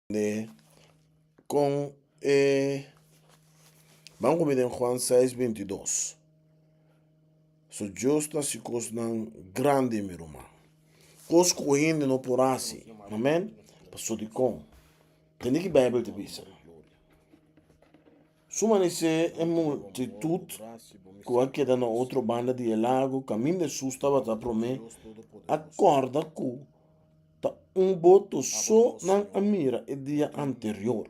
De kon e Ban ku mi den Juan 6, 22. So Dios ta hasi kosnan grandi, mi ruman. Kos ku hende no por hasi. Amen. Paso dikon? Tende ki Beibel ta bisa. Su manisé e multitut ku a keda na otro banda di e lago kaminda Hesus tabata promé a kòrda ku ta un boto so nan a mira e dia anterior.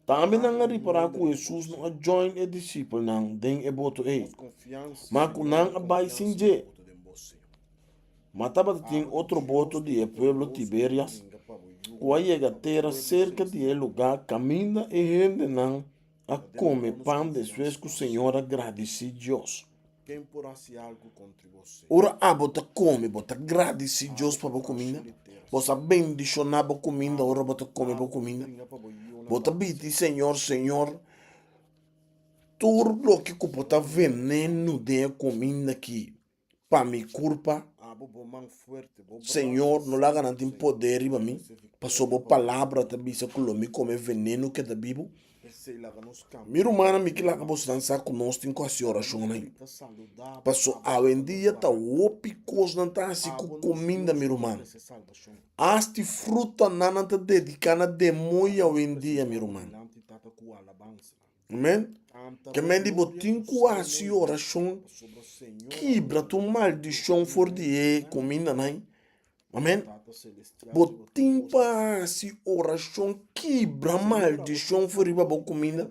Tambe nan a ripará ku Hesus no a join e disipelnan den e boto ei, ma ku nan a bai sin dje. Ma tabata tin otro boto di e pueblo Tiberias ku a yega tera serka di e lugá kaminda e hendenan a kome pan despues ku Señor a gradisí Dios. Ora abo ta kome, bo ta gradisí Dios pa bo kuminda? Bo sa bendishoná bo kuminda ora bo ta kome bo kuminda? Bo ta bidi Señor, Señor, tur loke ku bo ta venenu den e kuminda aki, pa mi kurpa. Señor, no laga nan tin poder riba mi, pasobra bo palabra ta bisa ku lo mi kome venenu keda bibu. Mi rumannan, mi ke laga bosnan sa ku nos tin ku hasi orashonnan ei, pasobra awendia ta hopi kosnan ta hasi ku kuminda, mi ruman. Hasta frutanan nan ta dediká na demoño awendia, mi ruman. Amen. Ke men di bo tin ku hasi orashon kibra tur maldishon for di e kumindanan. Amen. Bo tin pa hasi orashon kibra maldishon for riba bo kuminda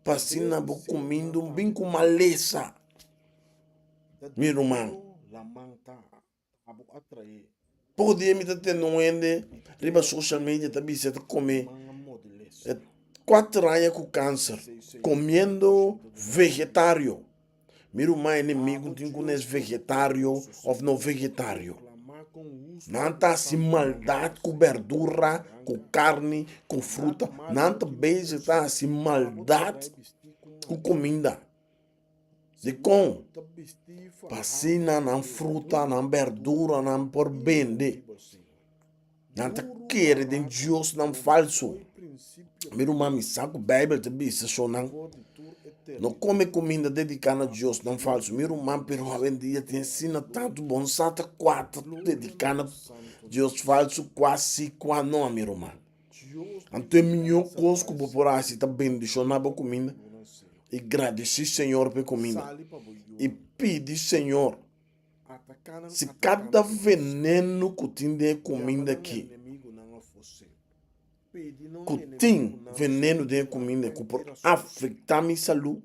pa asina bo kuminda un bin ku malesa. Mi ruman. Poko dia mi ta tende un hende riba social media ta bisa e ta kome kuater aña ku kanser komiendo vegetario. Mi ruman enemigu tin ku nes vegetario òf no vegetario. Nan ta hasi maldat ku berdura, ku karni, ku fruta. Nan ta bezig ta hasi maldat ku kuminda. Dikon? Pa asina nan fruta, nan berduranan por bende. Nan ta kere den diosnan falsu. Mi ruman, mi sa ku Beibel ta bisa shownan, no kome kuminda dediká na diosnan falsu. Mi ruman, pero awendia tin asina tantu bon sa ta kua ta dediká na dios falsu, kua si, kua no, mi ruman. Anto e mihó kos ku bo por hasi ta bendishoná bo kuminda i gradisí Señor pa e kuminda i pidi Señor si kada venenu ku tin den e kuminda aki ku tin venenu den e kuminda ku por afektá mi salú.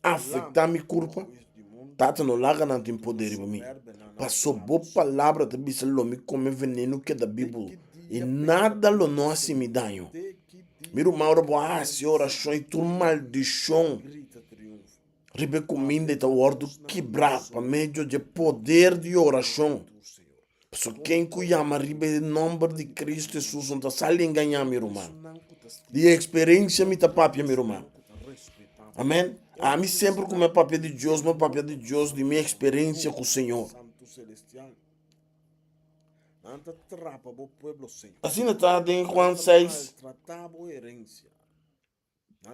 Afektá mi kurpa, Tata no laga nan tin poder riba mi. Paso bo palabra ta bisa lo mi kome venenu keda bibu i nada lo no hasi mi daño. Mi ruman ora bo a hasi orashon i tur maldishon riba e kuminda i ta wòrdu kibrá pa medio dje poder di orashon. Pasobra ken ku yama riba e nòmber di Kristu Hesus no ta sali engañá, mi ruman. Di eksperensia mi ta papia, mi ruman. Amèn. Ami semper ku mi a papia di Dios, mi a papia di Dios di mi eksperensia ku Señor. Asina ta den Juan 6.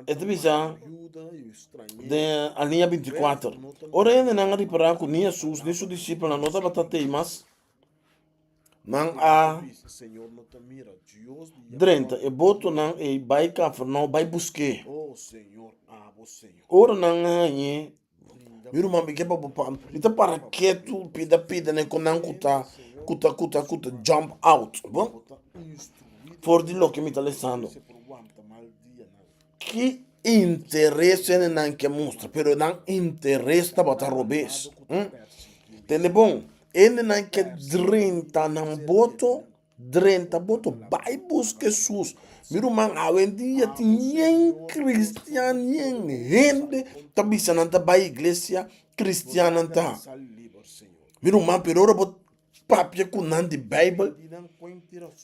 E ta bisa den alinea 24, Ora hendenan a ripará ku ni Hesus ni su disipelnan no tabata tei mas, nan a drenta e botonan ei bai Kafarnaum bai busk'é. Ora nan a hañ'é, Mi ruman mi ke pa bo pa mi ta para ketu pida pida na e konan ku ta ku ta ku ta ku ta jump out bon for di loke mi ta lesando ki interes nan ke mustra pero nan interes tabata robes tende bon hendenan ke drenta nan boto Drenta boto bai buska Hesus. Mi ruman awendia tin yen kristian yen hende ta bisa nan ta bai iglesia kristiannan ta. Mi ruman pero ora bo papia ku nan di beibel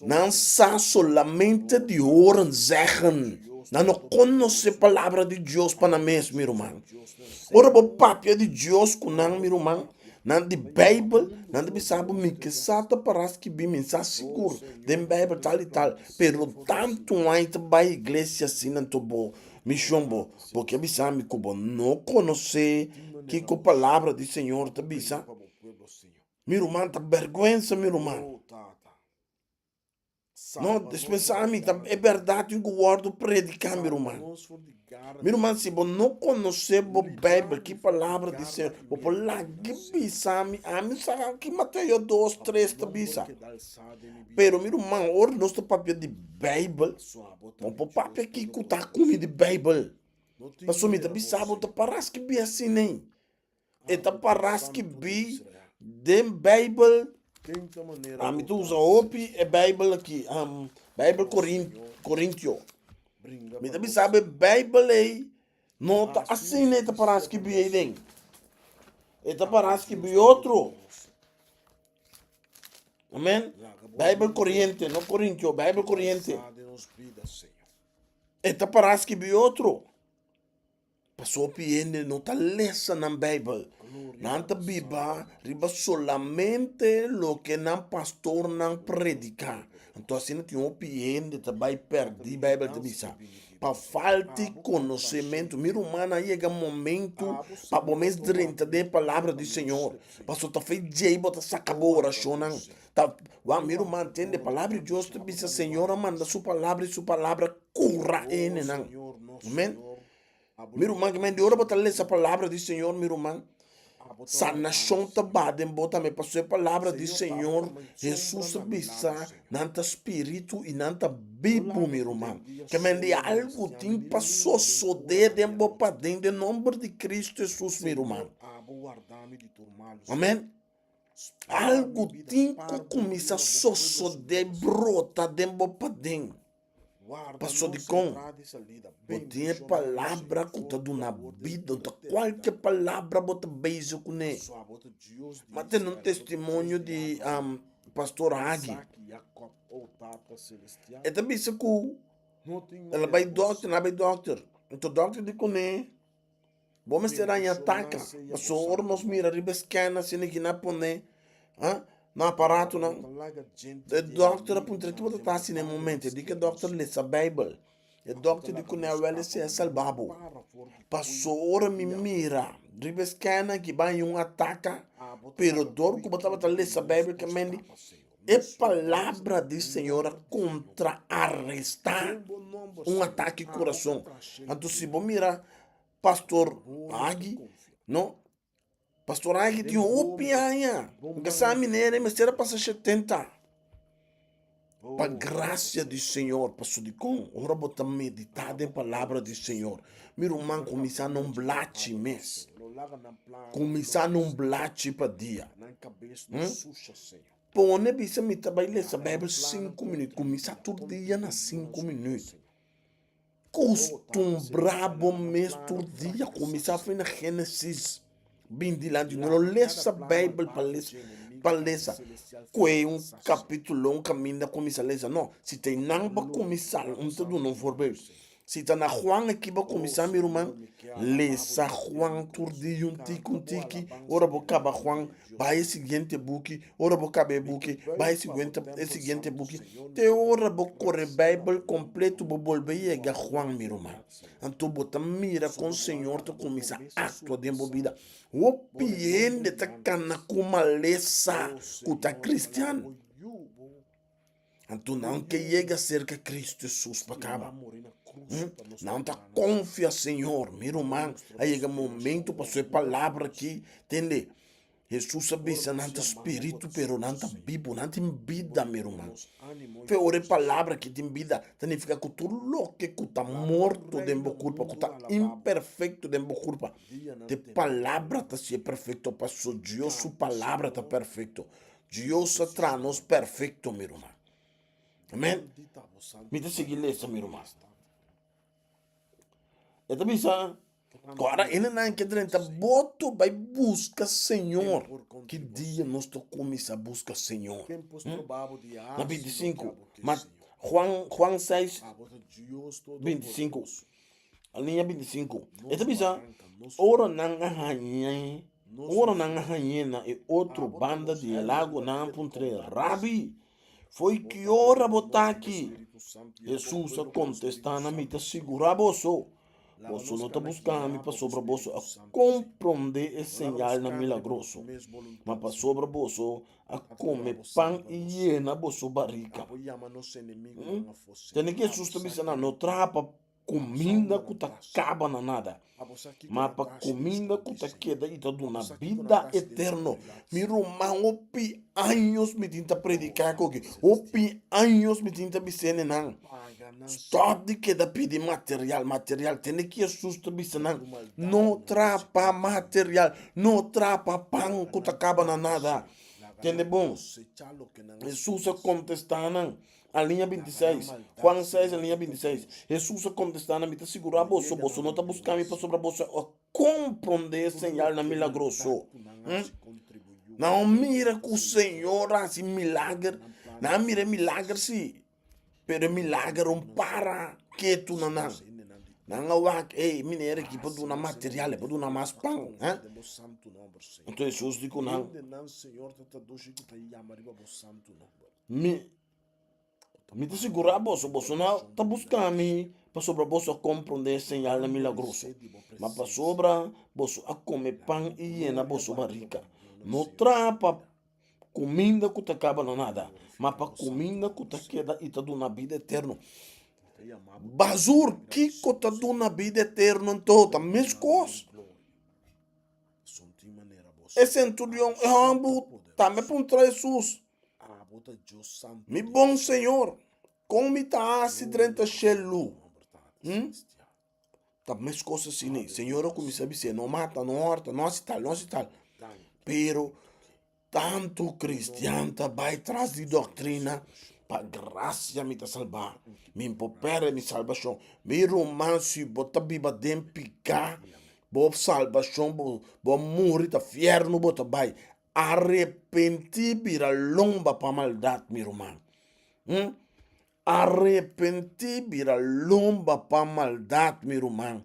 nan sa solamente di horen zeggen nan no konosé palabra di Dios pa nan mes mi ruman. Ora bo papia di Dios ku nan mi ruman. Nan di Bijbel, nan ta bisa bo mi ke sa ta para skibi, mi sa sigur den Bijbel tal i tal, pero tantu ai ta bai iglesia asina anto bo mishon bo, bo ke bisa mi ku bo no konosé kiko palabra di Señor ta bisa? Mi ruman ta bèrgwensa mi ruman. No, dispensá mi, ta e bèrdat tin ku wòrdu prediká, mi ruman. Mi ruman, si bo no konosé bo Beibel, ki palabra di Señor, bo por laga bisa mi, ami sa ki Mateo dos, tres ta bisa. Pero mi ruman, ora nos ta papia di Beibel, bo por papia kiko ta kumi di Beibel. Pasobra mi ta bisa bo ta para skibí asina ei. E ta para skibí den Beibel. Ami ta usa hopi e Beibel aki, Beibel Korintio. Mi ta bisa bo e Beibel ei no ta asina e ta para skibí ei den. E ta para skibí otro. Amen. Beibel Koriente, no Korintio, Beibel Koriente. E ta para skibí otro. Pasobra hopi hende no ta lesa nan Bijbel. Nan ta biba riba solamente loke nan pastornan prediká. Anto asina tin hopi hende ta bai pèrdí, Bijbel ta bisa, pa falta di konosementu. Mi rumannan, a yega momentu pa bo mes drenta den e Palabra di Señor. Pasobra ta fe djei bo ta saka bo orashonnan. Ta, wak, mi ruman, tende, Palabra di Dios ta bisa, Señor a manda su Palabra i su Palabra kura e hendenan. Amen. Mi ruman, ki di ora bo ta lesa Palabra di Señor, mi ruman, sanashon ta baha den bo tambe, pasobra e Palabra di Señor, Hesus a bisa, nan ta spiritu i nan ta bibu, mi ruman. Ke men di algu tin pa sosodé den bo paden, den nomber di Cristo Hesus, mi ruman. Amen. Algu tin ku kuminsá sosodé brota den bo paden. Paso dikon? Bo tin e palabra ku ta duna bida, no ta kualke palabra bo ta bezig kuné. Mi a tende un testimonio di Pastor Hagee. E ta bisa ku el a bai dòkter, el a bai dòkter, anto dòkter di kuné. Bo mester haña taka, pasobra ora nos mira riba e scanner asina ki nan a pone na aparatonan, e dòkter a puntra ki bo ta ta hasi na e momento, e di ku e dòkter lesa beibel, e dòkter di kuné awel esei a salba bo, pasobra ora mi mira riba e scanner ki bo haña un ataka, pero dor ku bo tabata lesa beibel ke mende e palabra di Señor a kontraarestá un atake kurason. Anto si bo mira Pastor Hagee, no, Pastor Hagee tin hopi aña, mi ka sa manera e mester a pasa shetenta. Pa grasia di Señor, pasobra dikon ora bo ta meditá den palabra di Señor, mi ruman kuminsá na un blachi mes, kuminsá na un blachi pa dia. Pone bisa mi ta bai lesa Bijbel sinku minüt, kuminsá tur dia na sinku minüt. Kustumbrá bo mes tur dia, kuminsá for na Génesis bin dilanti. No lo lesa Bijbel pa lesa, pa lesa kue un kapítulo, un kaminda kuminsá lesa. No, si ta einan bo kuminsá, un ta duna un voorbeeld. Si ta na Juan aki bo kuminsá mi ruman, lesa Juan tur dia un tiki un tiki, ora bo kaba Juan, bai e siguiente buki, ora bo kaba e buki, bai e siguiente e siguiente buki, te ora bo kore Beibel kompleto bo bolbe yega Juan mi ruman. Anto bo ta mira kon Señor ta kuminsá aktua den bo bida. Hopi hende ta kana ku malesa ku ta kristian. Anto nan ke yega serka Cristo Jesus pa kaba. Nan ta konfia Señor. Mi ruman, a yega momento paso e palabra aki, tende, Jesus a bisa nan ta spiritu pero nan ta bibu, nan tin bida mi ruman. Fe ora e palabra aki tin bida, ta nifica ku tur loke ku ta morto den bo kurpa, ku ta imperfecto den bo kurpa, te palabra ta si'e perfecto paso Dios su palabra ta perfecto. Dios a traha nos perfecto, mi ruman. Amen. Mi ta sigui lesa, mi ruman. E ta bisa, ku ora hendenan ke drenta boto bai buska Señor. Ki dia nos ta kuminsá buska Señor? Na 25, ma Juan, Juan 6, 25, alinea 25. E ta bisa, ora nan a hañ'é. Ora nan a hañ'é na e otro banda di e lago, nan a puntr'é, Rabi, fo'i ki ora bo ta aki? Hesus a kontestá nan, Mi ta sigurá boso, boso no ta buska mi pasobra boso a komprondé e señalnan milagroso, ma pasobra boso a kome pan i yena boso barika. Tende ku Hesus ta bisa nan, No traha pa kuminda ku ta kaba na nada, ma pa kuminda ku ta keda i ta duna bida eterno. Mi ruman, hopi años mi tin ta prediká koki, hopi años mi tin ta bisa hendenan, stòp di keda pidi material, material. Tende ki Hesus ta bisa nan, no traha pa material, no traha pa pan ku ta kaba na nada. Tende bon, Hesus a kontestá nan, Aliña 26, Juan 6, aliña 26. Hesus a kontestá nan, Mi ta sigurá boso, boso no ta buska mi pasobra boso a komprondé e señalnan milagroso. Hm? Nan a mira ku Señor a hasi milager. Nan a mira e milager sí, pero e milager no para ketu na nan. Nan a wak, ey, meneer aki por duna material, e por duna mas pan. Hè? Anto Hesus di ku nan, Mi, mi ta sigurá boso, boso no ta buska mi pasobra boso a komprondé e señalnan milagroso, ma pasobra boso a kome pan i yena boso barika. No traha pa kuminda ku ta kaba na nada, ma pa kuminda ku ta keda i ta duna bida eterno. Bazur, kiko ta duna bida eterno anto? Ta meskos. E senturion, e hòmber tambe puntra Hesus, Mi bon Señor, kon mi ta hasi drenta shelu? Hm? Ta meskos asina. Señor a kuminsá bis'é, No mata, no hòrta, no hasi tal, no hasi tal. Pero Tantu kristian ta bai tras di doktrina, pa grasia mi ta salbá, mi por pèrdè mi salbashon. Mi ruman, si bo ta biba den piká, bo salbashon, bo bo muri ta fièrnu bo ta bai. Arepentí bira lomba pa maldat, mi ruman. Hm? Arepentí bira lomba pa maldat, mi ruman,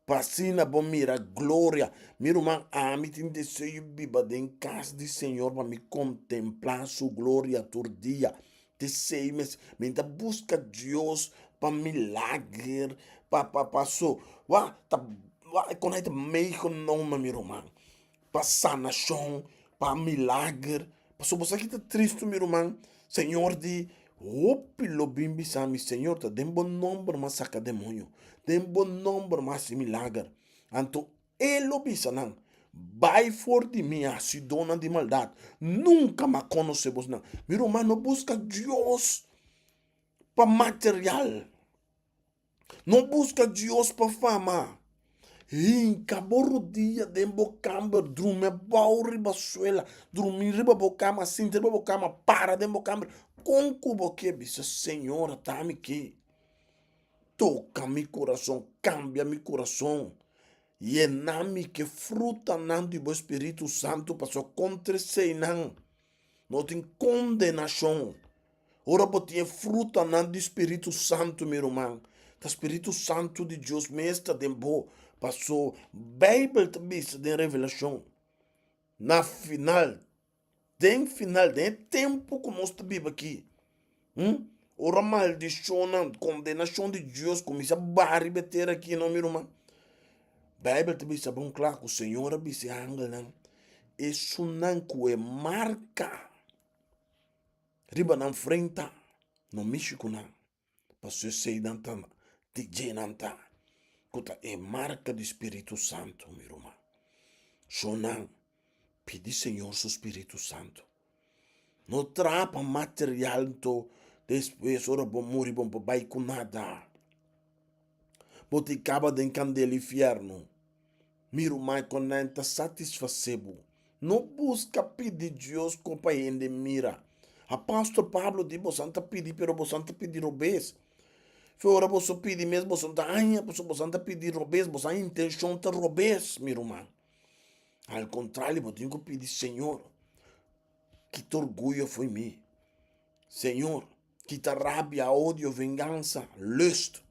pa asina bo mira gloria. Mi ruman, ami tin deseo biba den kas di Señor pa mi kontemplá su gloria tur dia. T'esei mes, mi ta buska Dios pa milager, pa pa pa so. Wak, ta wak, kon ai ta meegenomen, mi ruman. pa sanashon, pa milager. Pasobra bo sa ki ta tristu mi ruman, Señor di hopi lo bin bisa mi, Señor ta den bo nomber m'a saka demoño, den bo nomber m'a hasi milager. Anto e lo bisa nan, Bai for di mi, hasidónan di maldat, nunka m'a konosé bosnan. Mi ruman, no buska Dios pa material. No buska Dios pa fama. Hinka bo rodia den bo kamber, drumi abou riba suela, drumi riba bo kama, sinta riba bo kama, para den bo kamber. Kon ku bo ke bisa, Señor, ata mi ke. Toka mi kurason, kambia mi kurason. Yena mi ke frutanan di bo Spiritu Santu, pasobra kontra eseinan no tin kondenashon. Ora bo tin e frutanan di Spiritu Santu, mi ruman, ta Spiritu Santu di Dios mes ta den bo. Paso Beibel ta bisa den Revelashon, na final, den final, den e tempu ku nos ta biba aki, hm, ora maldishonnan, kondenashon di Dios kuminsá baha riba e tera aki, no, mi ruman, Beibel ta bisa bon kla ku Señor a bisa e angelnan, esunnan ku e marka Riba nan frenta no mishi ku nan, pasobra esei nan ta di dje nan ta, ku ta e marka di Spiritu Santu, mi ruman. So nan pidi Señor su Spiritu Santu. No traha pa material nto despues ora bo muri bo no por bai ku nada. Bo tin kaba den kandela infierno. Mi ruman kon nan ta satisfasé bo. No buska pidi Dios kon pa hende mira. Apòstel Pablo di boso ta pidi pero boso ta pidi robes. Fe ora boso pidi mes boso ta haña pasobra boso ta pidi robes, boso intenshon ta robes, mi ruman. Al kontrario bo tin ku pidi Señor kita orguyo fo'i mi. Señor Kita rabia, odio, vengansa, lust.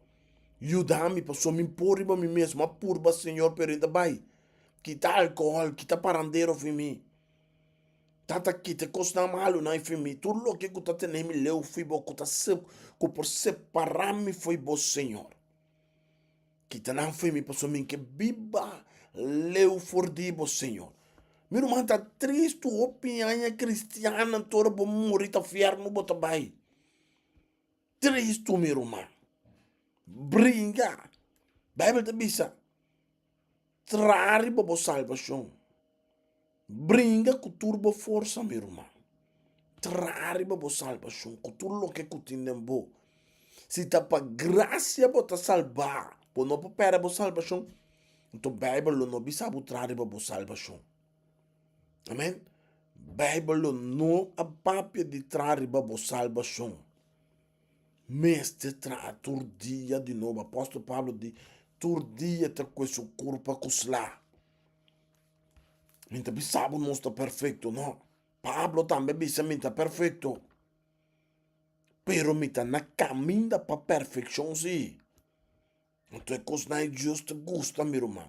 Yuda mi pasobra mi por riba mi mes. Mi a purba Señor pero e ta bai. Kita alkohòl, kita parandero fi mi. Tata kita e kosnan malunan fi mi. Tur loke ku ta tene mi leu fi bo, ku ta ku por separá mi fo'i bo, Señor. Kita nan fo'i mi pasobra mi ke biba leu for di bo, Señor. Mi ruman ta tristu hopi aña kristiannan tur ora bo muri ta fièrnu bo ta bai. Tristu mi ruman. Bringa. Bijbel ta bisa, traha riba bo salbashon. Bringa ku tur bo forsa mi ruman. Traha riba bo salbashon ku tur loke ku tin den bo. Si ta pa grasia bo ta salbá, bo no por pèrdè bo salbashon, anto Bijbel lo no bisa bo traha riba bo salbashon. Amen. Bijbel lo no a papia di traha riba bo salbashon. Mester traha tur dia di nobo. Apòstel Pablo di tur dia ta kue su kurpa ku sla. Mi ta bisa bo nos ta perfekto, no. Pablo tambe a bisa mi ta perfekto. Pero mi ta na kaminda pa perfekshon si. Anto e kosnan ei Dios ta gusta, mi ruman.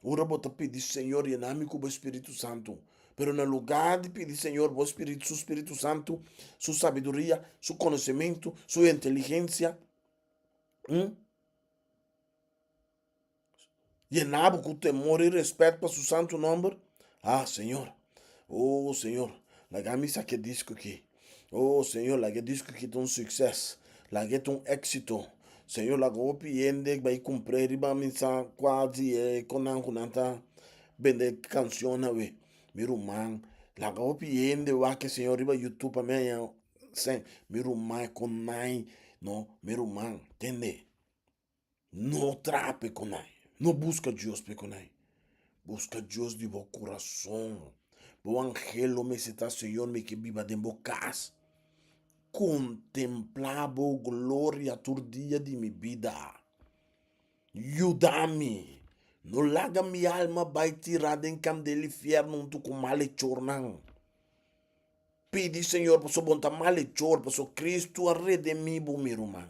Ora bo ta pidi Señor yena mi ku bo Spiritu Santu, pero na lugá di pidi Señor bo Spiritu, su Spiritu Santu, su sabiduria, su konosementu, su inteligensia, hm, yena bo ku temor i rèspèt pa su santu nòmber, ah Señor, oh Señor, laga mi saka e disko aki. Oh Señor, laga e disco aki ta un succes, laga e ta un éxito. Señor, laga hopi hende bai cumpr'é riba mi sa cua di e conan cu nan ta bende cancion awe. Mi ruman, laga hopi hende wak e Señor riba YouTube pa mi haña cen. Mi ruman e conai, no, mi ruman, tende. No traha p'e konai. No buska Dios p'e konai. Buska Dios di bo kurason. Bo anhelo mester ta, Señor, mi ke biba den bo kas. Kontemplá bo gloria tur dia di mi bida. Yuda mi. No laga mi alma bai tirá den kandel infierno huntu ku malechornan. Pidi Señor pasobra bo no ta malechor, pasobra Cristo a redemí bo, mi ruman.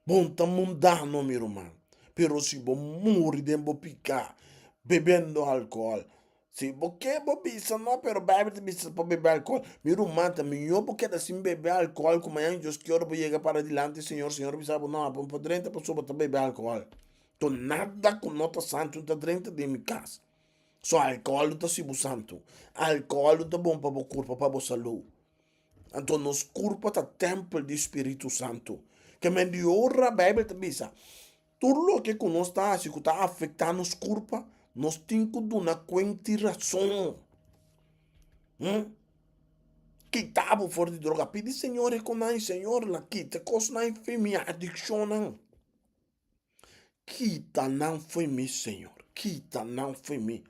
Bon ta mundano, mi ruman, pero si bo muri den bo piká bebendo alkohòl, si bo ke bo bisa no, pero Beibel ta bisa pa bebe alkohòl, mi ruman ta mihó bo keda sin bebe alkohòl ku mañana Dios ke ora bo yega para dilanti Señor, Señor bisa bo no, abo no por drenta pasobra bo ta bebe alkohòl. To nada ku no ta santu no ta drenta den mi kas. So alkohòl no ta hasi bo santu, alkohòl no ta bon pa bo kurpa, pa bo salú. Anto nos kurpa ta tèmpel di spiritu santu. Ke men di ora Beibel ta bisa, tur loke ku nos ta hasi ku ta afektá nos kurpa, nos tin ku duna kuenta i rason. Hm? Kita bo for di droga. Pidi Señor e konai, Señor, la kita kosnan fi mi adikshonnan. Kita nan fo'i mi, Señor, kita nan fo'i mi.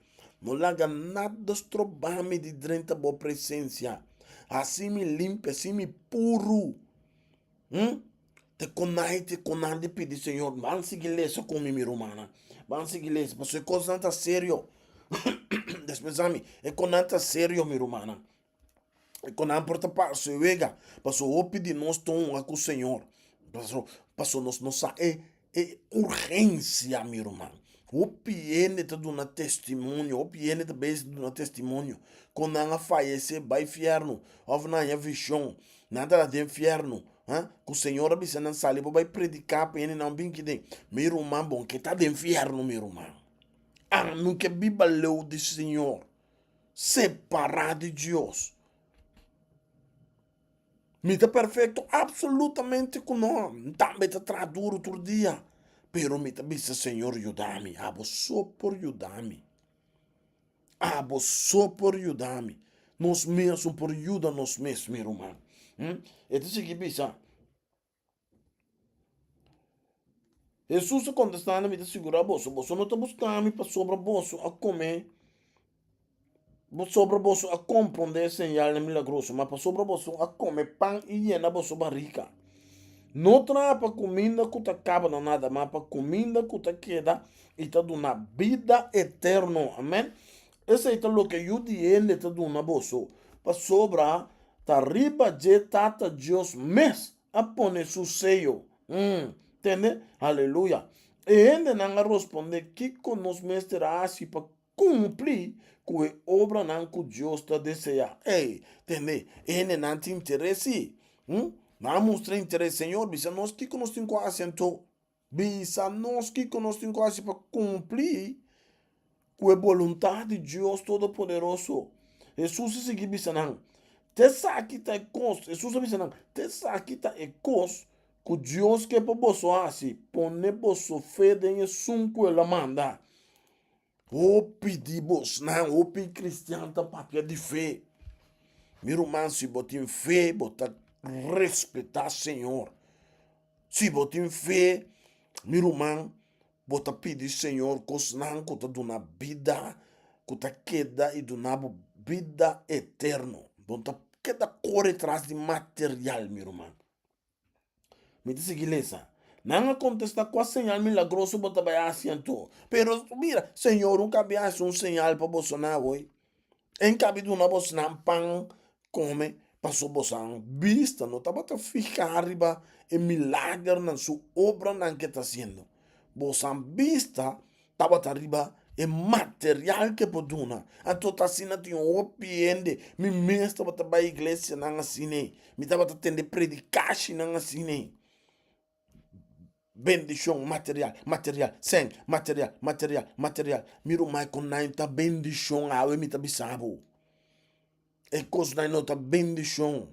No laga nada stroba mi di drenta bo presencia. Hasi mi limpi, hasi mi puru. Hm? Te konai, te konan di pidi Señor. Ban sigui lesa ku mi, mi rumannan. Ban sigui lesa, pasobra e kosnan ta serio. Despues ami, e konan ta serio, mi rumannan. Ku nan por ta pasa e wega, paso hopi di nos ta hunga ku Señor, paso paso nos no sa e e urgensia mi ruman. Hopi hende ta duna testimonio, hopi hende ta bezig duna testimonio ku nan a fayesé bai fièrnu òf nan haña vishon, nan ta den fièrnu, ha, ku Señor a bisa nan sali bo bai prediká pa hendenan bin kiden. Mi ruman bon ke ta den fièrnu mi ruman. Ami ke biba leu di Señor. Separá di Dios. Mi ta perfecto? Absolutamente cu no. Mi tambe ta traha duro tur dia. Pero mi ta bisa, Señor, yuda mi. Abo so por yuda mi. Abo so por yuda mi. Nos mes no por yuda nos mes, mi ruman. E ta sigui bisa. Hesus a kontestá nan, Mi ta sigurá boso, boso no ta buska mi pasobra boso a kome, pasobra boso a komprondé e señalnan milagroso, ma pasobra boso a kome pan i yena boso barika. No traha pa kuminda ku ta kaba na nada, ma pa kuminda ku ta keda i ta duna bida eterno. Amèn. Esei ta loke Yu di hende ta duna boso, pasobra ta riba dje Tata Dios mes a pone su seyo. Mm, tende? Aleluya! E hendenan a rospondé, Kiko nos mester hasi pa kumpli ku e obranan ku Dios ta deseá? Ey, tende, e hendenan tin interes sí. Hm? Nan a mustra interes. Señor, bisa nos kiko nos tin ku hasi anto. Bisa nos kiko nos tin ku hasi pa kumpli ku e boluntat di Dios Todopoderoso. Hesus a sigui bisa nan, Ta esaki ta e kos, Hesus a bisa nan, Ta esaki ta e kos ku Dios ke pa boso hasi, pone boso fe den esun ku el a manda. Hopi di bosnan, hopi kristian ta papia di fe. Mi ruman, si bo tin fe, bo ta respetá Señor. Si bo tin fe, mi ruman, bo ta pidi Señor kosnan ku ta duna bida, ku ta keda i duna bo bida eterno. Bo no ta keda kore tras di material, mi ruman. Mi ta sigui lesa. Nan a kontestá, Kua señal milagroso bo ta bai hasi anto? Pero mira, Señor un kabi hasi un señal pa bosonan awor. En kabi duna bosonan pan kome, pasobra bosonan bista no tabata fihá riba e milagernan, su obranan ke ta hasiendo. Bosonan bista tabata riba e material ke por duna. Anto ta asina tin hopi hende. Mi mes tabata bai iglesianan asina. Mi tabata tende predikashinan asina. Bendishon material, material, sèn, material, material, material. Mi ruman ku nan ta bendishon awe mi ta bisa bo. E kosnan no ta bendishon.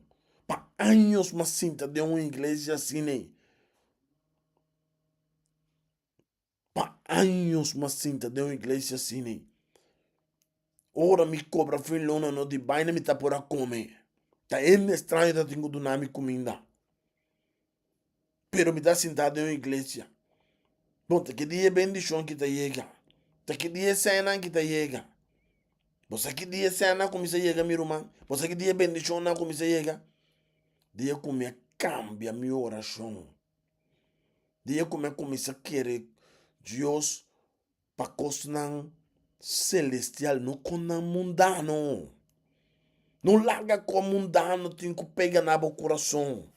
Pa años mi a sinta den un iglesia asina. Pa años m'a sinta den un iglesia asina. Ora mi cobra fin luna no di baina mi ta por a come. Ta hende extraño ta tin cu duna mi cuminda. Pero mi ta sinta den un iglesia. Bon, ta ki dia e bendicion ki ta yega? Ta ki dia e senan ki ta yega? Bo sa ki dia e senan a cuminsa yega mi ruman? Bo sa ki dia e bendicionnan a cuminsa yega? Dia cu mi a cambia mi oracion. Dia ku mi a kuminsá kere Dios pa kosnan selestial, no kosnan mundano. No laga kos mundano tin ku pega na bo kurason.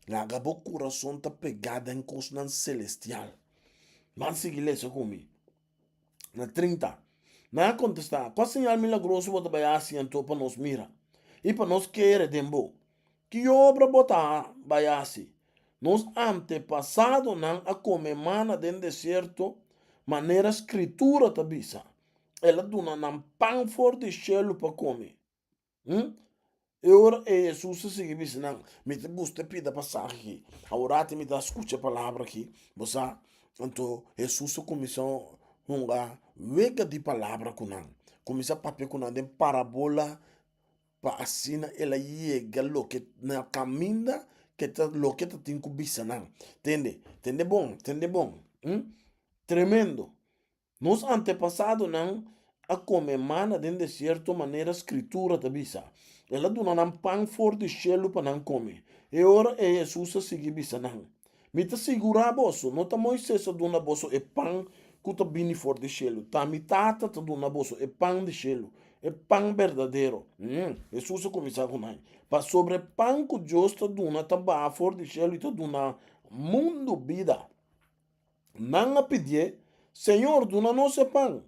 Laga bo kurason ta pegá den kosnan selestial. Ban sigui lesa ku mi. Na 30. Nan a kontestá, Kua señal milagroso bo ta bai hasi anto pa nos mira i pa nos kere den bo? Ki obra bo ta bai hasi? Nos antepasadonan a kome mana den desierto, manera Skritura ta bisa, El a duna nan pan for di shelu pa kome. Hm? E ora ei Hesus a sigui bisa nan, Mi ta gusta e pida pasahe aki. Aworati mi ta skucha e palabra aki, bo sa. Anto Hesus a kuminsá hunga wega di palabra ku nan, kuminsá papia ku nan den parabola pa asina el a yega loke na kaminda ke ta loke ta tin ku bisa nan. Tende, tende bon, tende bon. Hm? Tremendo. Nos antepasadonan a kome mana den desierto manera Skritura ta bisa, El a duna nan pan for di shelu pa nan kome. E ora ei Hesus a sigui bisa nan, Mi ta sigurá boso, no ta Moises a duna boso e pan ku ta bini for di shelu, ta mi Tata ta duna boso e pan di shelu, e pan berdadero. Hesus a kuminsá ku nan, Pasobra e pan ku Dios ta duna ta baha for di shelu i ta duna mundu bida. Nan a pidié, Señor, duna nos e pan.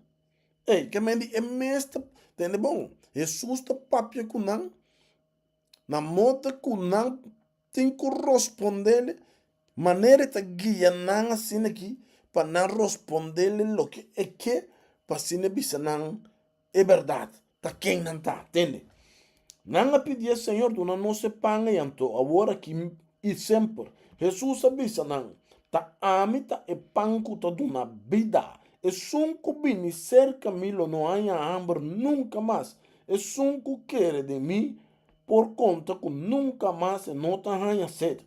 Ey, ke men di e mes ta, tende bon, Hesus ta papia ku nan na moda ku nan tin ku rospondele, manera e ta guia nan asina aki pa nan rospondele loke e ke, pa asina e bisa nan E bèrdat, ta ken nan ta? Tende. Nan a pidi e Señor duna nos e pan ei anto, awor aki i semper. Hesus a bisa nan, Ta ami ta e pan ku ta duna bida. Esun ku bini serka mi lo no haña hamber nunka mas. Esun ku kere den mi por konta ku nunka mas e no ta haña set.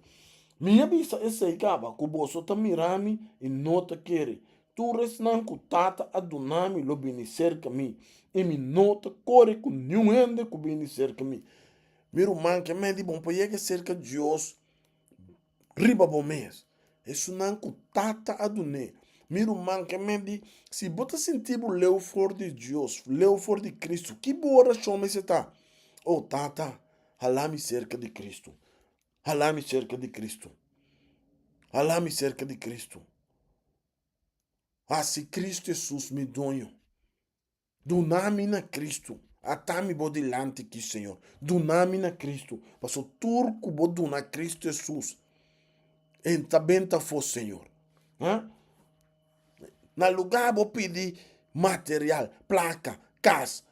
Mi a bisa esei kaba, ku boso ta mira mi i no ta kere. Tur esnan ku Tata a duna mi lo bini serka mi, i mi no ta kore ku niun hende ku bini serka mi. Mi ruman, ke mei di bon pa yega serka Dios riba bo mes? Esunnan ku Tata a dun'é. Mi ruman, ke mei di, si bo ta sinti bo leu for di Dios, leu for di Kristu, ki bo orashon mester ta? O Tata, hala mi serka di Kristu. Hala mi serka di Kristu. Hala mi serka di Kristu. Hasi Kristu Hesus mi doño. Duna mi na Kristu. Ata mi bo dilanti ki, Señor. Duna mi na Kristu. Paso tur ku bo duna Kristu Hesus, e ta benta afó, Señor. Ha? Na lugá bo pidi material, plaka, kas,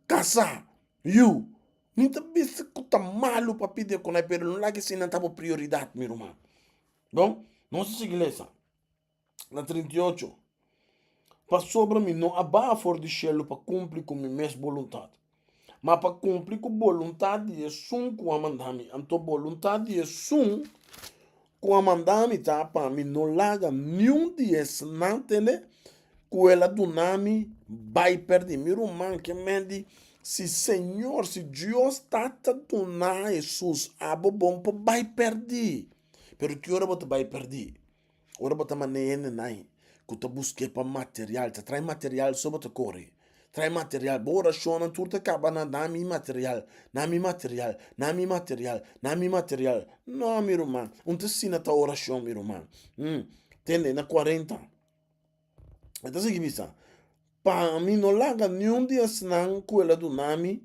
kasá, yu. Mi ta bisa ku ta malu pa pidi e konai, pero no laga esei nan ta bo prioridat, mi ruman. Bon, nos a sigui lesa. Na 38. Pasobra mi no a baha for di shelu pa kumpli ku mi mes boluntat, ma pa kumpli ku boluntat di esun ku a manda mi. Anto boluntat di esun ku a manda mi ta pa mi no laga niun di esnan tende ku el a duna mi bai pèrdí. Mi ruman ke men di, si Señor, si Dios Tata duna Hesus abo bon por bai pèrdí. Pero ki ora bo ta bai pèrdí? Ora bo ta manda e hendenan ku ta busk'é pa material, ta trae material so bo ta kore. Trae material, bo orashonnan tur ta kaba na na mi material, na mi material, na mi material, na mi material. No, mi ruman, un ta asina ta orashon, mi ruman. Tende, na kuarenta, e ta sigui bisa, Pa mi no laga niun di esnan ku el a duna mi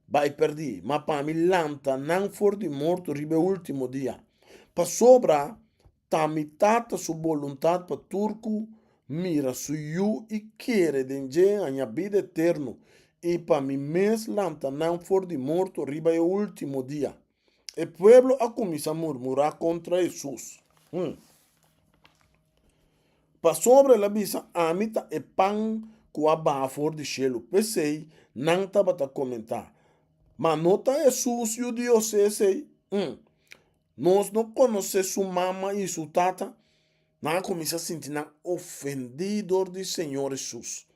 bai pèrdí, ma pa mi lanta nan for di morto riba e último dia. Pasobra Ta mi Tata su boluntat pa tur ku mira su Yu i kere den dje haña bida eterno, i pa mi mes lanta nan for di morto riba e último dia. E pueblo a kuminsá murmurá kontra Hesus. Pasobra el a bisa, Ami ta e pan ku a baha for di shelu. P'esei nan tabata komentá, Ma no ta Hesus yu di José esei? Nos no konosé su mama i su tata? Nan a kuminsá sinti nan ofendí dor di Señor Hesus.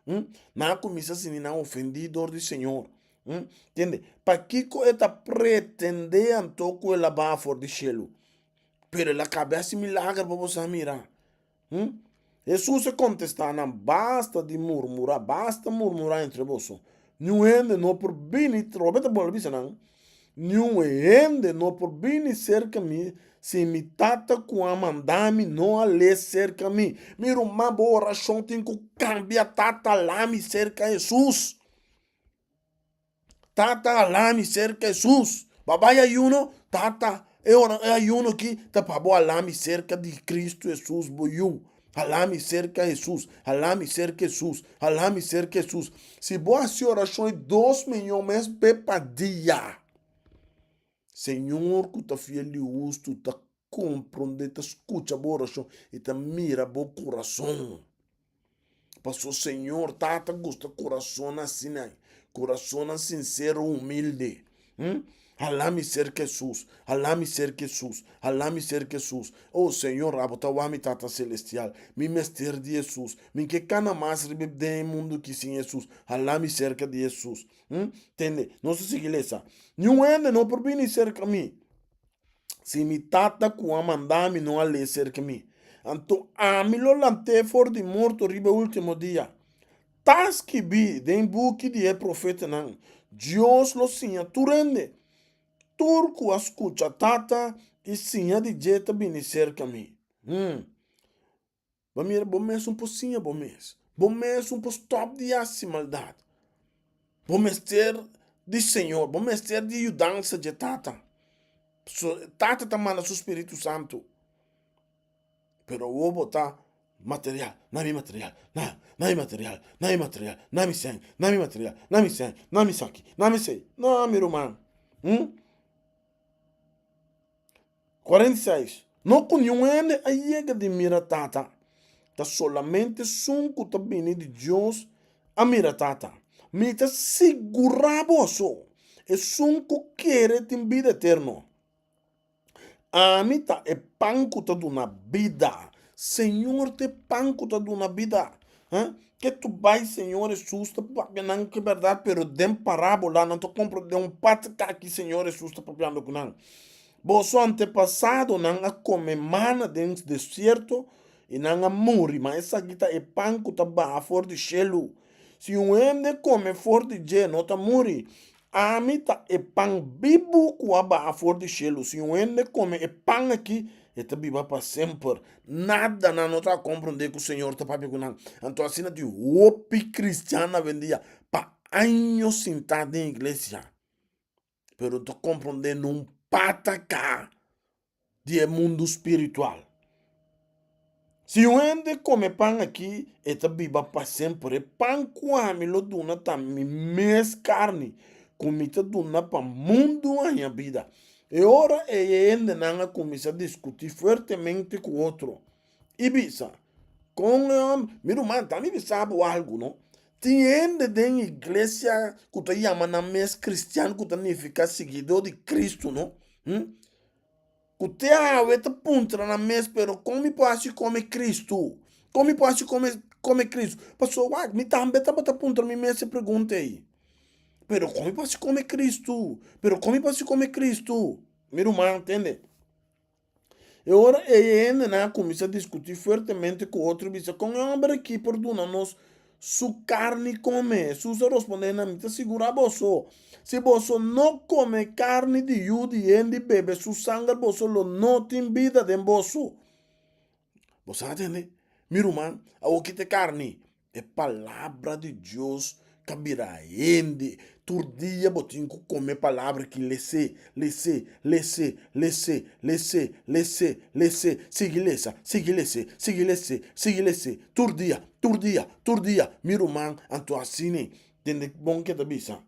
Nan a kuminsá sinti nan ofendí dor di Señor. Tende? Pakiko e ta pretendé anto ku el a baha for di shelu? Pero el a kaba hasi milager pa bo sa mira. Hesus a kontestá nan, Basta di murmurá, basta murmurá entre boso. Niun hende no por bini, trobe ta bolbe bisa nan, niun hende no por bini serka mi si mi Tata ku a manda mi no a l'é serka mi. Mi ruman, bo orashon tin ku kambia, Tata, la mi serka Hesus. Tata alá mi serka Hesus. Bo a bai ayuno? Tata, e ora e ayuno aki ta pa bo alá mi serka di Kristu Hesus bo Yu. Alá mi serka Hesus, alá mi serka Hesus, alá mi serka Hesus. Si bo hasi orashon e dos miyon mes be pa dia, Señor ku ta fiel i hustu ta komprondé, ta skucha bo orashon i ta mira bo kurason. Paso Señor Tata gusta kurasonnan asina, kurasonnan sinsero, humilde. Hm? Hala mi serka Hesus, hala mi serka Hesus, hala mi serka Hesus. Oh Señor, abo ta wak mi Tata Selestial. Mi mester di Hesus. Mi ke kana mas riba den e mundu aki sin Hesus. Hala mi serka di Hesus. Hm? Tende, nos ta sigui lesa. Niun hende no por bini serka mi. Si mi Tata ku a manda mi no a lei serka mi, anto ami lo lant'é for di morto riba e último dia. Ta skibí den buki di e profetanan, Dios lo siña tur hende. Tur ku a skucha Tata i siña di dje ta bini serka mi. Hmm. Bo mira, bo mes un por siña bo mes. Bo mes un por stòp di hasi maldat. Bo mester di Señor, bo mester di yudansa dje Tata. So, Tata ta manda su Spiritu Santu. Pero awor bo ta material, na mi material, na, na mi material, na mi material, na mi sèn, na mi material, na mi sèn, na mi saki, na mi sei. No, mi ruman. Hm? 46, No ku niun hende a yega di mira Tata, ta solamente esun ku ta bini di Dios a mira Tata. Mi ta sigurá boso, esun ku kere tin bida eterno. Ami ta e pan ku ta duna bida. Señor ta e pan ku ta duna bida. Ke tu bai Señor Hesus ta papia nan ku e bèrdat, pero den parábola nan ta komprondé un parti kaki Señor Hesus ta papiando ku nan. Boso antepasadonan a kome mana den desierto i nan a muri, ma esaki ta e pan ku ta baha for di shelu. Si un hende kome for di dje, no ta muri. Ami ta e pan bibu ku a baha for di shelu. Si un hende kome e pan aki, E ta biba pa semper. Nada nan no ta komprondé ku Señor ta papia ku nan. Anto asina tin hopi kristian awendia pa años sintá den iglesia, pero no ta komprondé nun pataká di e mundu spiritual. Si un hende kome pan aki, e ta biba pa semper. E pan ku ami lo duna ta mi mes karni, ku mi ta duna pa mundu haña bida. E ora ei e hendenan a kuminsá diskutí fuertemente ku otro i bisa, Kon e hòmber. Mi ruman, ta mi bisa bo algu, no? Tin hende den iglesia ku ta yama nan mes kristian, ku ta nifiká siguidó di Kristu, no? Hm? Ku te awe ta puntra nan mes, pero kon mi por hasi kome Kristu? Kon mi por hasi kome kome Kristu? Pasobra wak, mi tambe tabata puntra mi mes e pregunta ei. Pero kon mi por hasi kome Kristu? Pero kon mi por hasi kome Kristu? Mi ruman, tende. E ora ei e hendenan a kuminsá diskutí fuertemente ku otro i bisa, Kon e hòmber akí por duna nos su karni kome? Hesus a rospondé nan, Mi ta sigurá boso, si boso no kome karni di Yu di hende i bebe su sanger, boso lo no tin bida den boso. Boso a tende? Mi ruman, awor kita e karni? E palabra di Dios ta bira hende. Tur dia bo tin ku kome palabra ki les'é, les'é, les'é, les'é, les'é, les'é, les'é, sigui lesa, sigui les'é, sigui les'é, sigui les'é, tur dia, tur dia, tur dia, mi ruman, anto asina tende bon ke ta bisa,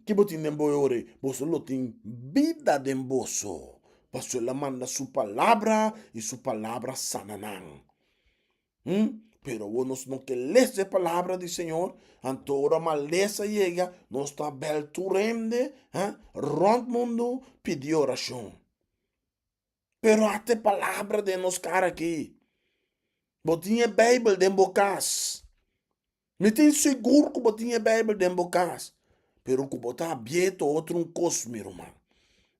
Ki bo tin den bo e ora ei? Boso lo tin bida den boso, pasobra el a manda su palabra i su palabra sana nan. Pero awor nos no ke lesa e palabra di Señor, anto ora malesa yega, nos ta bel tur hende rònt mundu pidi orashon. Pero ata e palabra den nos kara aki. Bo tin e Beibel den bo kas. Mi tin sigur ku bo tin e Beibel den bo kas, pero ku bo ta abierto otro un kos, mi ruman.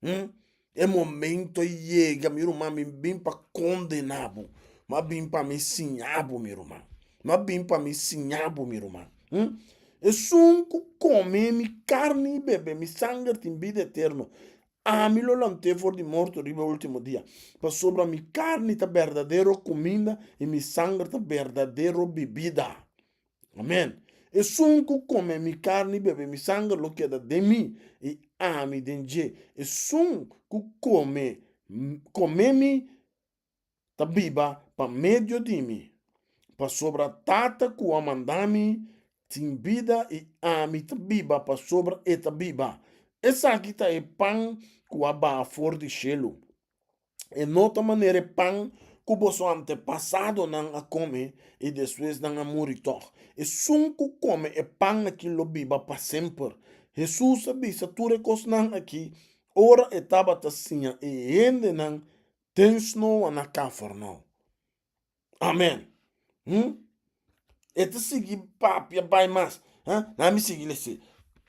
Hm? E momento a yega, mi ruman, mi bin pa kondená bo, m'a bin pa mi siña bo, mi ruman. M'a bin pa mi siña bo, mi ruman. Hm? Esun ku kome mi karni i bebe mi sanger tin bida eterno. Ami lo lant'é for di morto riba e último dia, pasobra mi karni ta berdadero kuminda i mi sanger ta berdadero bibida. Amèn. Esun ku kome mi karni i bebe mi sanger lo keda den mi i ami den dje. Esun ku kome kome mi ta biba pa medio di mi, pasobra Tata ku a manda mi tin bida i ami ta biba pasobra e ta biba. Esaki ta e pan ku a baha for di shelu. E no ta manera e pan ku boso antepasadonan a kome i despues nan a muri tòg. Esun ku kome e pan aki lo biba pa semper. Hesus a bisa tur e kosnan aki ora e tabata siña e hendenan Den snoa na Kafarnau. Amen. Hm? E ta sigui papia bai mas. Ha? Na mi sigui lesi.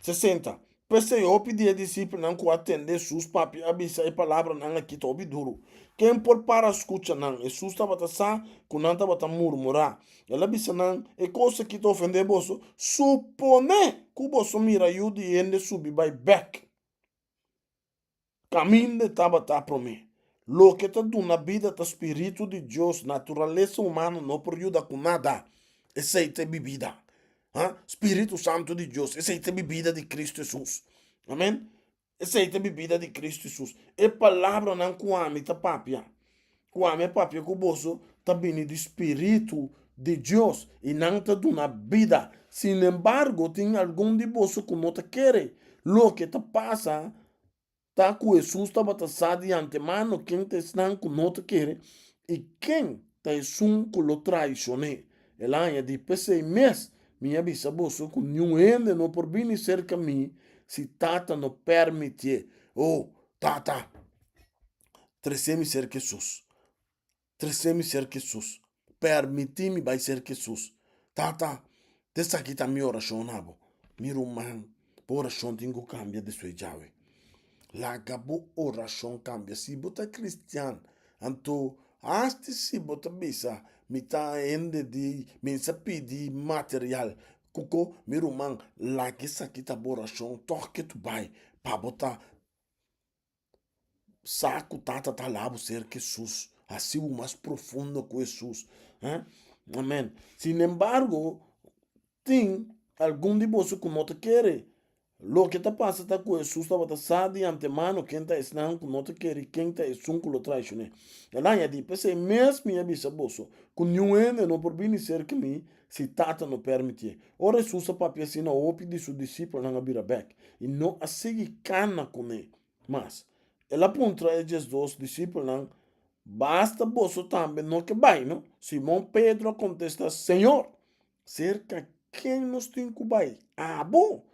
60. P'esei hopi di e disipelnan ku a tende Hesus papia a bisa e palabranan aki ta hopi duru. Ken por para skucha nan? Hesus tabata sa ku nan tabata murmurá. El a bisa nan, E kos aki ta ofendé boso? Suponé ku boso mira Yu di hende subi bai bèk. Kaminda e tabata promé. Loke ta duna bida ta spiritu di Dios, naturalesa humano no por yuda ku nada. Esei ta e bibida. Ha? Spiritu Santu di Dios, esei ta e bibida di Kristu Hesus. Amen. Esei ta e bibida di Kristu Hesus. E palabranan ku ami ta papia, ku ami a papia ku boso, ta bini di spiritu di Dios i nan ta duna bida. Sinembargo, tin algun di boso ku no ta kere. Loke ta pasa ta ku Hesus tabata sa di antemano ken ta esnan ku no ta kere i ken ta esun ku lo traishon'é. El a añadí, P'esei mes mi a bisa boso ku niun hende no por bini serka mi si Tata no pèrmitié. O, Tata, trese mi serka Hesus. Trese mi serka Hesus. Permití mi bai serka Hesus. Tata, esaki ta mi orashon na bo. Mi ruman, bo orashon tin ku kambia despues djawe. Laga bo orashon kambia. Si bo ta kristian, anto hasta si bo ta bisa mi ta hende di mi sa pidi material kuko, mi ruman, laga esaki ta bo orashon tòg ke tu bai pa bo ta. sa ku Tata ta hala bo serka Hesus, hasi bo mas profundo ku Hesus. Amen. Sinembargo, tin algun di boso ku no ta kere. Loke ta pasa ta ku Hesus tabata sa di antemano ken ta esnan ku no ta kere i ken ta esun ku lo traishon'é. El a añadí, P'esei mes mi a bisa boso ku niun hende no por bini serka mi si Tata no permitié. Ora Hesus a papia asina, hopi di su disipelnan a bira bèk i no a sigui kana kuné mas. El a puntra e diesdos disipelnan, Basta boso tambe no ke bai, no? Simon Pedro a kontestá, Señor, Serka ken nos tin ku bai? Abo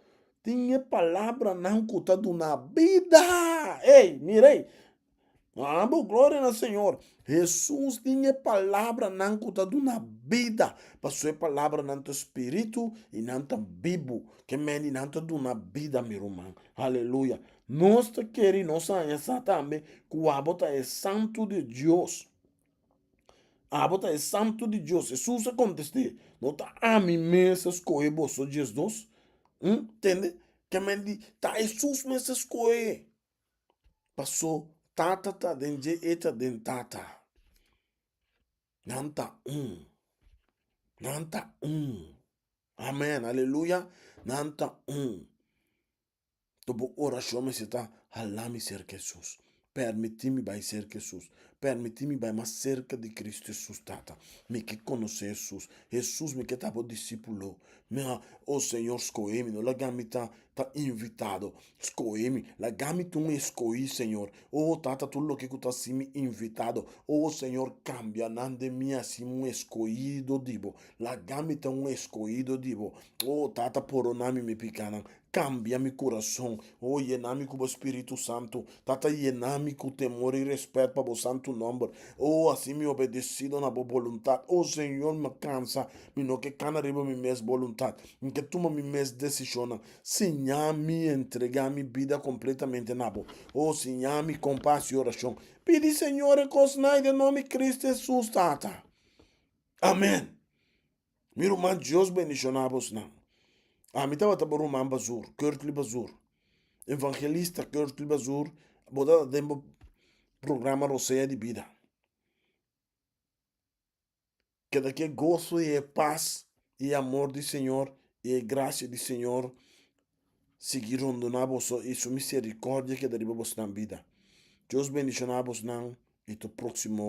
tin e palabranan ku ta duna bida. Ey, mira ey. Abo, gloria na Señor. Hesus tin e palabranan ku ta duna bida. Pasobra e palabranan ta spiritu i nan ta bibu. Ke mende nan ta duna bida, mi ruman. Aleluya. Nos ta kere i nos a haña sa tambe ku abo ta e Santu di Dios. Abo ta e Santu di Dios. Hesus a kontest'é, No ta ami mes a skohe boso diesdos? Hm, tende? Ke men di, ta Hesus mes a skohe. Paso Tata ta den dje, e ta den Tata. Nan ta un. Nan ta un. Amen, aleluya. Nan ta un. To bo orashon mester ta, Hala mi serka Hesus. Permití mi bai serka Hesus. Permití mi bai mas serka di Kristu Hesus, Tata. Mi ke konosé Hesus. Hesus, mi ke ta bo disípulo. Mi a, o Señor, skohe mi. No laga mi ta, ta invitado. Skohe mi. Laga mi ta un eskohí, Señor. O Tata, tur loke ku ta hasi mi invitado. O Señor, kambia nan den mi hasi mi un eskohido di bo. Laga mi ta un eskohido di bo. O Tata, pordona mi mi pikanan. Kambia mi kurason. O yena mi ku bo Spiritu Santu. Tata yena mi ku temor i rèspèt pa bo santu nòmber. O hasi mi obedesido na bo boluntat. O Señor, mi a kansa. Mi no ke kana riba mi mes boluntat. Mi ke tuma mi mes desishonnan. Siña mi entregá mi bida kompletamente na bo. O siña mi kon pa hasi orashon. Pidi Señor e kosnan ei den nòmber di Kristu Hesus, Tata. Amen. Mi ruman Dios bendiciona bosnan. Ami tabata bo ruman Bazur, Curtly Bazur. Evangelista Curtly Bazur, bo ta den bo programa Rosea di Bida. Keda ke gozo y e paz y e amor di Señor y e gracia di Señor sigui rondona boso y su misericordia keda riba bosnan bida. Dios bendiciona bosnan y to proximo.